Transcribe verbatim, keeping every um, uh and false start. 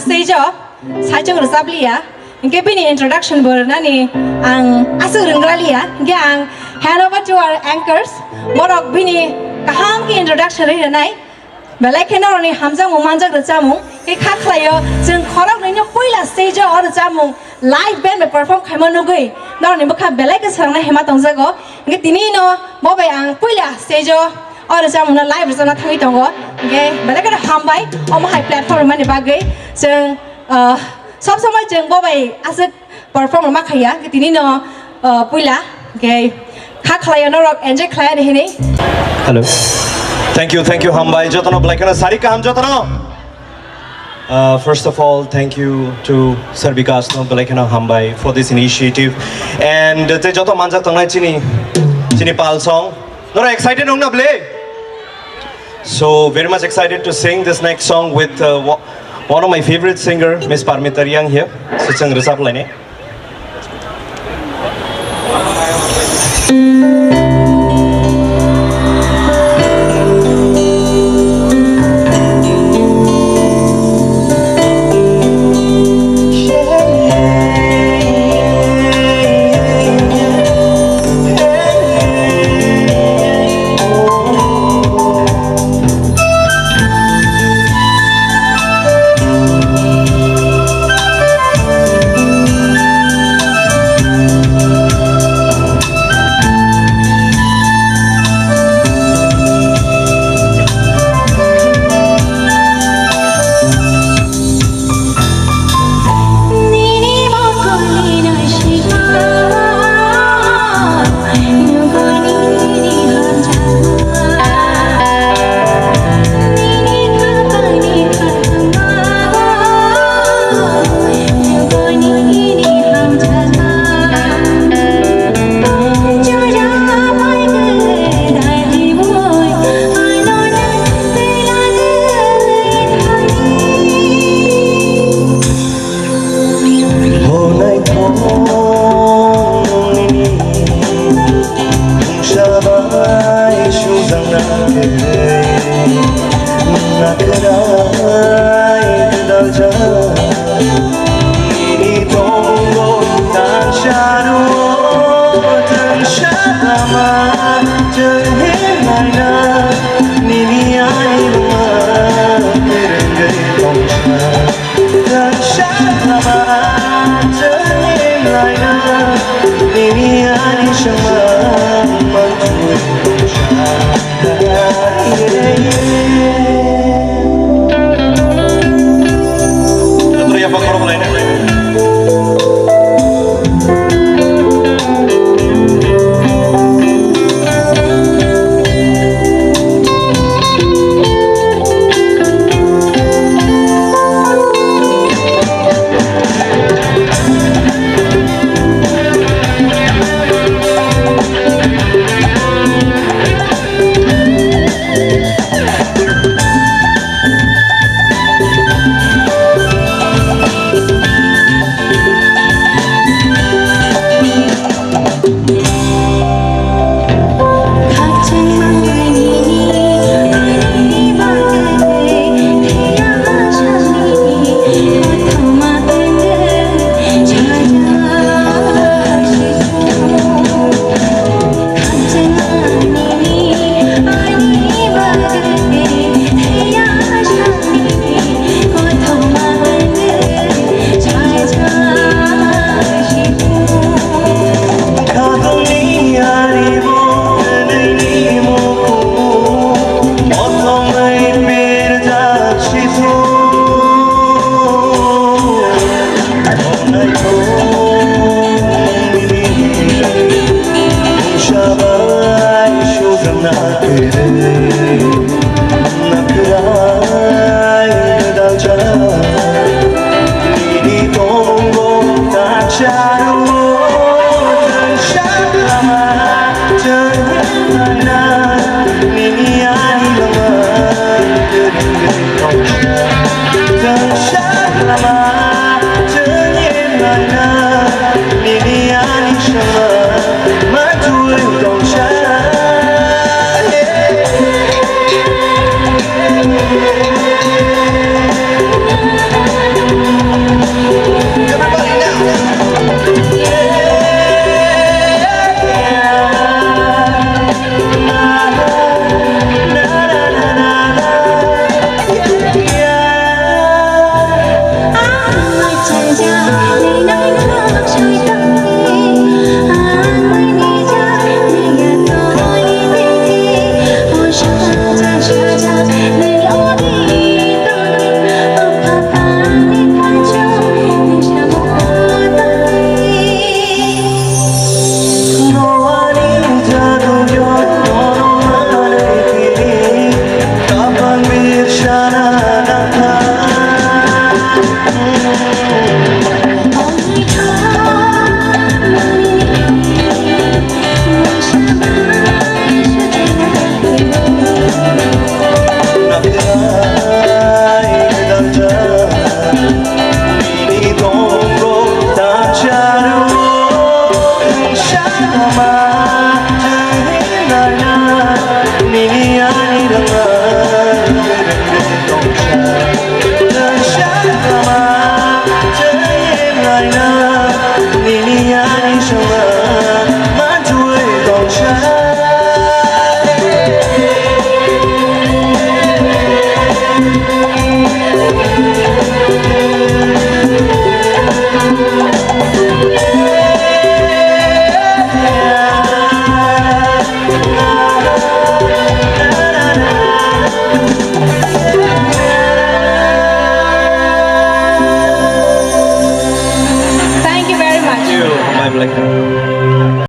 Stage o saichung rwchap liya, hinkhe bini introduction bo rwnani ang aswk rwnggra liya, hinkhe ang hand over to our anchors, borok bini kaham khe introduction rwi rwnai. Belai khe norokni hamjakmung manjak rwchapmung khe kha khlaio, chwng khoroknwino puila stage o o rwchapmung live band bai perform khaima nugwi norokni bwkha belai khe swrangnai hema tongjago. Hinkhe tini no bo bai ang puila stage o o rwchapmungno live rwchapna thangwi tongo. Hinkhe belai kheno hambai omo hai platform rwmani bagwi. Chwng, ah, sob somoi chwng bo bai aswk perform rwma khaiya. Hinkhe tini no, ah, puila hinkhe kha khlaio norok enjoy khlai ani hinwi. Hello. Thank you, thank you, hambai jotono, belai kheno sari kaham jotono. Uh, first of all, thank you to Sir Bikash no belai kheno hambai for this initiative. And, uh, tei joto manjak tongnai chini, chini pal song. Nora excited wng na ble? So very much excited to sing this next song with, uh, wa-, one of my favorite singer, Miss Parmita Reang here. So chwng rwchap lainai. Honai thong nini mungsa bai sujang na kwrwi, na kwrai gwdaljak. Nini tongo tansa rwo twngsa lama, chwng hinlaina nini ani buma kwrwngwi tongsa.